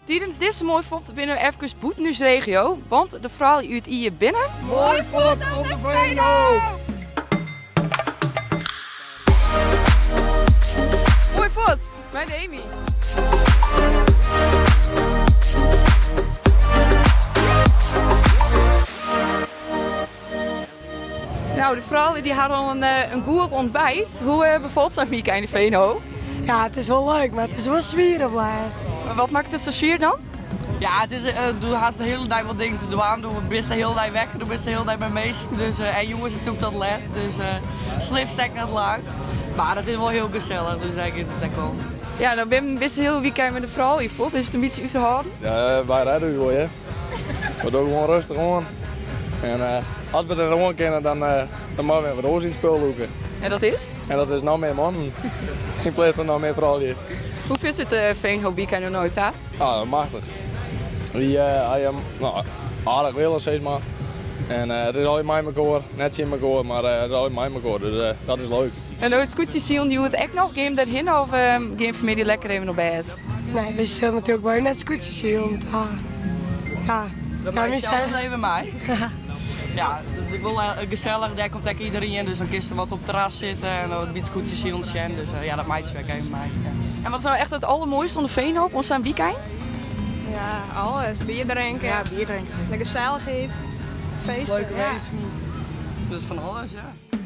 Tidens dizze Moai Fuort binne we efkes bûten ús regio, want de froulju út Ie binne. Moai fuort op de Veenhoop! Moai fuort, mei Demi. Nou, de froulju dy hawwe al in goed ontbijt. Hoe befalt sa'n weekend yn de Veenhoop? Ja, it is wol leuk, mar it is wol swier op lêst. Mar wat makket it sa swier dan? Ja, it is, do hast de hiele dei wol dingen te dwaan. Do bist de hiele dei wekker, do bist de hiele dei by minsken. Dus, en jûns is it natuerlik tot let, dus sliepst ek net lang. Mar it is wol hiel gesellich, dus dêr giet it ek om. Ja, no bist de hiele weekend mei de froulju fuort. Is it in bytsje út te hâlden? Ja, wy rêde ús wol, hear. We dogge gewoan rêstich oan. En as we der oan kinne, dan moatte we wat oars yn it spul lûke. En dat is? En dat is noch mear mannen yn pleats fan noch mear froulju. Hoe fynst it Veenhoop weekend oant no ta? Ah, machtich. Wy hawwe no, aardich wille sis mar. En it is allegear mei mekoar, net tsjin mekoar, mar it is allegear mei mekoar, dus dat is leuk. En no it skûtsjesilen hjoed ek noch? Gean jim dêrhinne of gean jim fanmiddei lekker even op bêd? Nee, we sille natuerlik wol even nei it skûtsjesilen ta. Ja. We meitsje sels even mei. Ja, dat is ek wol gesellich, dêr komt ek iderien, dus dan kinst wat op it terras sitte en wat by it skûtsjesilen sjen. Dus ja, dat meitsje we ek even mei. Ja. En wat is no echt it allermoaiste oan de Veenhoop, oan sa'n wykein? Ja, alles. Bier drinke. Ja, bier drinke. De gesellichheid. Feesten. Leuke minsken. Dus fan alles, ja.